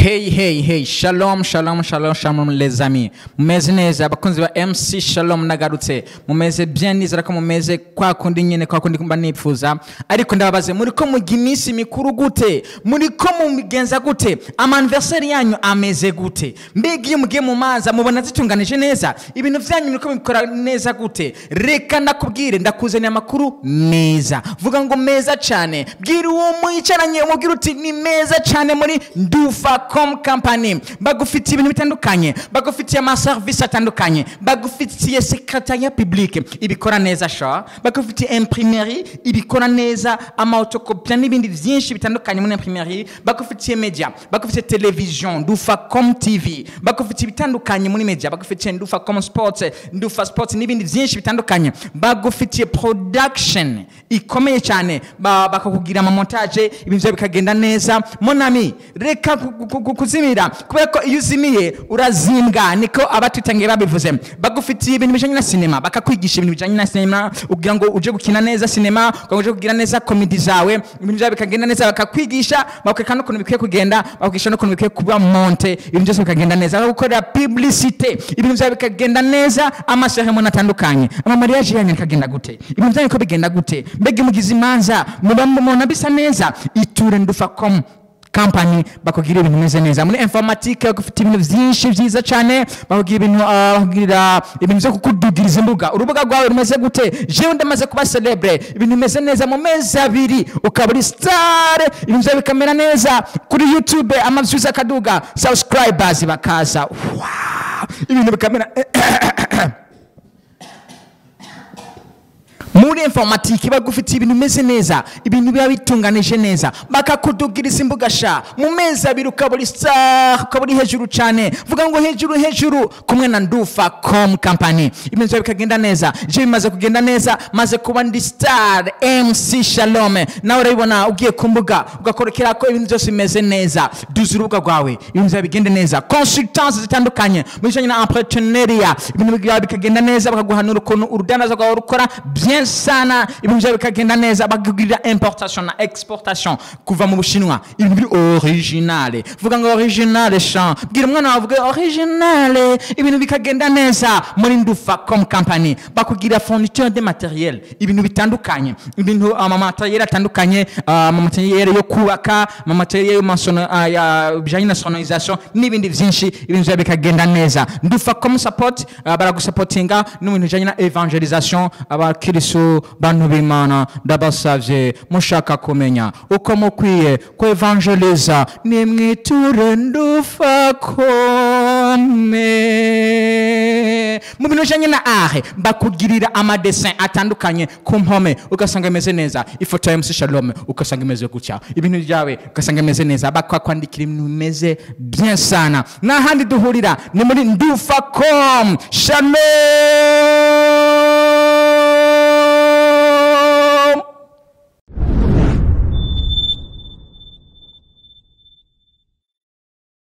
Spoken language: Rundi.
Hey hey hey, shalom shalom shalom shalom les amis, mumeze neza abakunzi ba MC Shalom? Nagarutse, mumeze bien? Nizera ko mumeze kwa kundi nyene, kwa kundi mba nipfuza. Ariko ndababaze, muriko mugira iminsi mikuru gute? Muriko mubigenza gute? Ama anniversaire yanyu ameze gute? Mbega iyo mugiye mu manza mubona zitunganije neza? Ibintu vyanyu muriko mubikora neza gute? Reka ndakubwire, ndakuzaniye amakuru meza. Vuga ngo meza cane. Bwira uwo mwicaranye, umubwire uti ni meza cane. Muri Ndufacom Company bagufitiye ibintu bitandukanye, bagufitiye amaserivisi atandukanye, bagufitiye secrétariat public ibikora neza sha, bagufitiye imprimerie ibikora neza, ama autocopiant n'ibindi vyinshi bitandukanye muri imprimerie, bagufitiye media, bagufitiye television Ndufacom TV, bagufitiye ibitandukanye muri media, bagufitiye Ndufacom Sports, Ndufa Sports n'ibindi vyinshi bitandukanye, bagufitiye production ikomeye cyane, bakakugira ama montage, ibintu vyawe bikagenda neza. Mon ami, reka kuzimira, kubera ko iyo uzimiye urazimbwa, niko abatwitangiye babivuze. Bagufitiye ibintu bijanye na sinema, bakakwigisha ibintu bijanye na sinema kugira ngo uje gukina neza sinema, kugira ngo uje kugira neza comedy zawe, ibintu byawe bikagenda neza. Bakakwigisha, bakwereka n'ukuntu bikwiye kugenda, bakwigisha n'ukuntu bikwiye kuba monté, ibintu byose bikagenda neza. Bakagukorera publicité, ibintu byawe bikagenda neza, ama cérémonie atandukanye, ama mariage yanyu bikagenda gute? Ibintu byanyu ko bigenda gute? Mbega mugize imanza muba mubona bisa neza? Iture Ndufacom Company bakugira ibintu bimeze neza. Muri informatique bagufite ibintu byinshi byiza cyane, bakugira ibintu, bakugirira ibintu byo kukudugiriza imbuga. Urubuga rwawe rumeze gute? Jewe ndamaze kuba célèbre, ibintu bimeze neza. Mu mezi 2 ukaba uri star, ibintu byawe bikamera neza kuri YouTube, ama views akaduga, subscribers bakaza, wow, ibintu bikamera. Muri informatique bagufitiye ibintu bimeze neza, ibintu biba bitunganije neza, bakakudugiriza imbuga sha. Mu mezi 2 ukaba uri star, ukaba uri hejuru cyane. Vuga ngo hejuru hejuru kumwe na Ndufacom Company, ibintu byawe bikagenda neza. Je bimaze kugenda neza, maze kuba ndi star MC Shalom. Nawe urabibona, ugiye ku mbuga ugakorekera ko ibintu byose bimeze neza. Duza urubuga rwawe, ibintu byawe bigende neza. Consultance zitandukanye mu bijyanye na entrepreneuriat, ibintu byawe bikagenda neza, bakaguhanura ukuntu urudandazo rwawe rukora bien sana, ibintu byawe bikagenda neza. Bakugirira importation na exportation kuva mu Bushinwa, ibintu biri originale. Vuga ngo originale sha. Bwira umwana wawe avuge originale, ibintu bikagenda neza. Muri Ndufacom Company bakugira fourniture de matériel, ibintu bitandukanye, ibintu ama matériel atandukanye, ama matériel yo kubaka, ama matériel yo masono ya bijanye na sonorisation n'ibindi byinshi, ibintu byawe bikagenda neza. Ndufacom support, baragusapotinga n'ibintu bijanye na evangelisation. Abakirisu, bantu b'Imana, ndabasavye, mushaka kumenya uko mukwiye ku evangeliza, nimwiture Ndufacom. Mu bintu bijanye na art bakugirira ama dessin atandukanye ku mpome, ugasanga imeze neza. Ifoto ya MC Shalom ugasanga imeze gutya, ibintu byawe ugasanga imeze neza, bakakwandikira ibintu bimeze bien sana. N'ahandi duhurira ni muri Ndufacom. Shalom.